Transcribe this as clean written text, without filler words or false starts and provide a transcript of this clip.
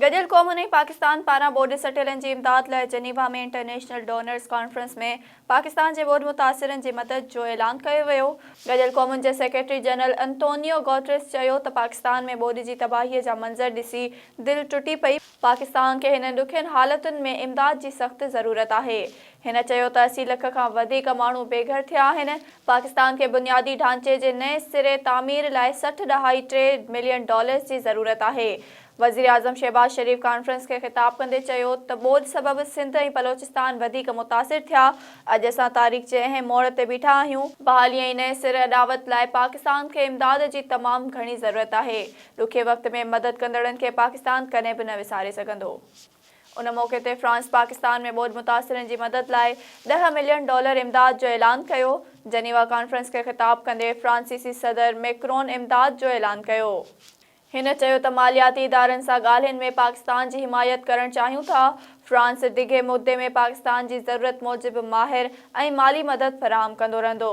گڏيل قومن ۽ پاڪستان پاران ٻوڏ سٽيلن جي امداد لاء Geneva ۾ international donors conference ۾ Pakistan جي ٻوڏ متاثرن جي مدد جو اعلان ڪيو ويو. گڏيل قومن جي سيڪريٽري جنرل انتونيو گوٽريس چيو ته پاڪستان ۾ ٻوڏ جي تباهي جا منظر ڏسي دل ٽٽي پئي، پاڪستان کي هنن ڏکين حالتن ۾ امداد جي سخت ضرورت آهي. هن چيو ته 80 لک کان وڌيڪ ماڻهو بي گهر ٿيا آهن، پاڪستان کي بنيادي ڍانچي جي نئين سري تعمير لاء 60 ڏهائي ٽي ملين ڊالرز جي ضرورت آهي. وزيراعظم شهباز شريف ڪانفرنس کي خطاب ڪندي چيو ته ٻوڏ سبب سنڌ ۽ بلوچستان وڌيڪ متاثر ٿيا، اڄ اسان تاريخ جي اهم موڙ تي بيٺا آهيون، بحالي ۽ نئين سر اڏاوت لاء پاڪستان کي امداد جي تمام گهڻي ضرورت آهي، ڏکي وقت ۾ مدد ڪندڙن کي پاڪستان ڪڏهن به نه وساري سگهندو. ان موقعي تي فرانس پاڪستان ۾ ٻوڏ متاثرن جي مدد لاء ڏهه ملين ڊالر امداد جو اعلان ڪيو. جنيوا ڪانفرنس کي خطاب ڪندي فرانسيسي صدر ميڪرون امداد جو اعلان ڪيو. هن چيو ته مالياتي ادارن سان ڳالهين ۾ پاڪستان جي حمايت ڪرڻ چاهيون ٿا، فرانس ڊگهي مدي ۾ پاڪستان جي ضرورت موجب ماهر ۽ مالي مدد فراهم ڪندو رهندو.